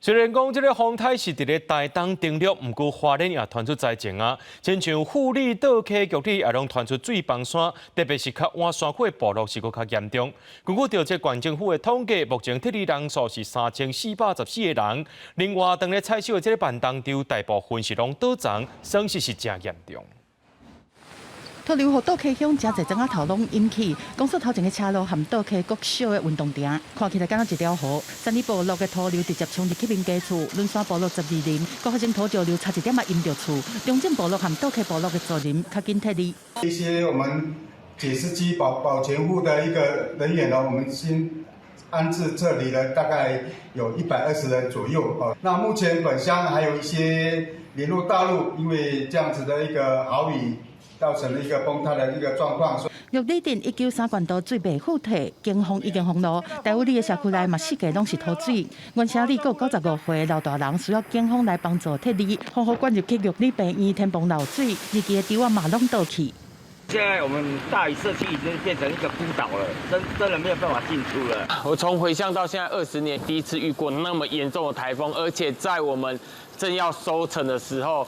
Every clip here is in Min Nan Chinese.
雖然講這个風颱是佇咧台東登陸，毋過花蓮也傳出災情啊，親像富里、倒溪、玉里也攏傳出水崩山，特別是較倚山區的部落是閣較嚴重。根據著這縣政府的統計，目前撤離人數是3414個人。另外，當咧採收的這个萬東稻，大部分是攏倒叢，損失是誠嚴重。土流予倒溪鄉誠濟庄仔頭攏淹去，公所頭前的車路和倒溪國小的運動場，看起來敢若一條河。三里部落的土流直接衝入去民家厝，輪山部落12林，閣發生土石流，差一點仔淹著厝。中正部落和倒溪部落的族人較緊撤離。一些我們解釋機保全戶的一個人員呢，我們先安置這裡呢，大概有120人左右哦。那目前本鄉還有一些聯絡道路，因為這樣子的一個豪雨，造成了一個崩塌的一個狀況。玉里鎮193縣道水袂復退，警方已經封路。大武里的社區內嘛，四界攏是土水。原城里閣有95歲老大人需要警方來幫助撤離。風雨灌入去玉里病院天棚漏水，二期的池仔嘛攏倒去。現在我們大嶼社區已經變成一個孤島了，真的沒有辦法進出了。我從回鄉到現在20年，第一次遇過那麼嚴重的颱風，而且在我們正要收成的時候，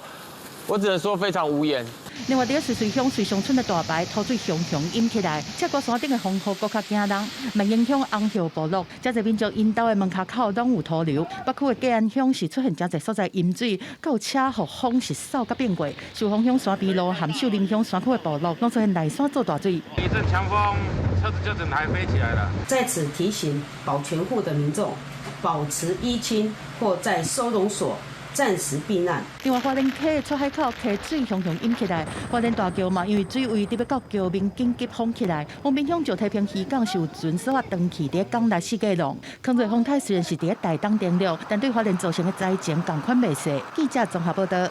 我只能說非常無言。另外，佇瑞穗鄉瑞松村的大排土水熊熊淹起來，這個山頂的風雨閣較驚人，嘛影響紅葉部落，誠濟民眾𪜶兜的門跤口攏有土流。北區的嘉安鄉是出現誠濟所在淹水，閣有車予風是掃甲變過。壽豐鄉山邊路和秀林鄉山區的部落，攏出現內山做大水。一陣強風，車子就整台飛起來了。在此提醒保全戶的民眾，保持依親或在收容所暫時避難。另外，花蓮溪出海口溪水熊熊淹起來，花蓮大橋嘛，因為水位佇欲到橋面緊急封起來。豐濱鄉石堤坪漁港是有船索仔斷去佇港內四界浪。康瑞風颱雖然是佇台東登陸，但對花蓮造成的災情仝款袂細。記者綜合報道。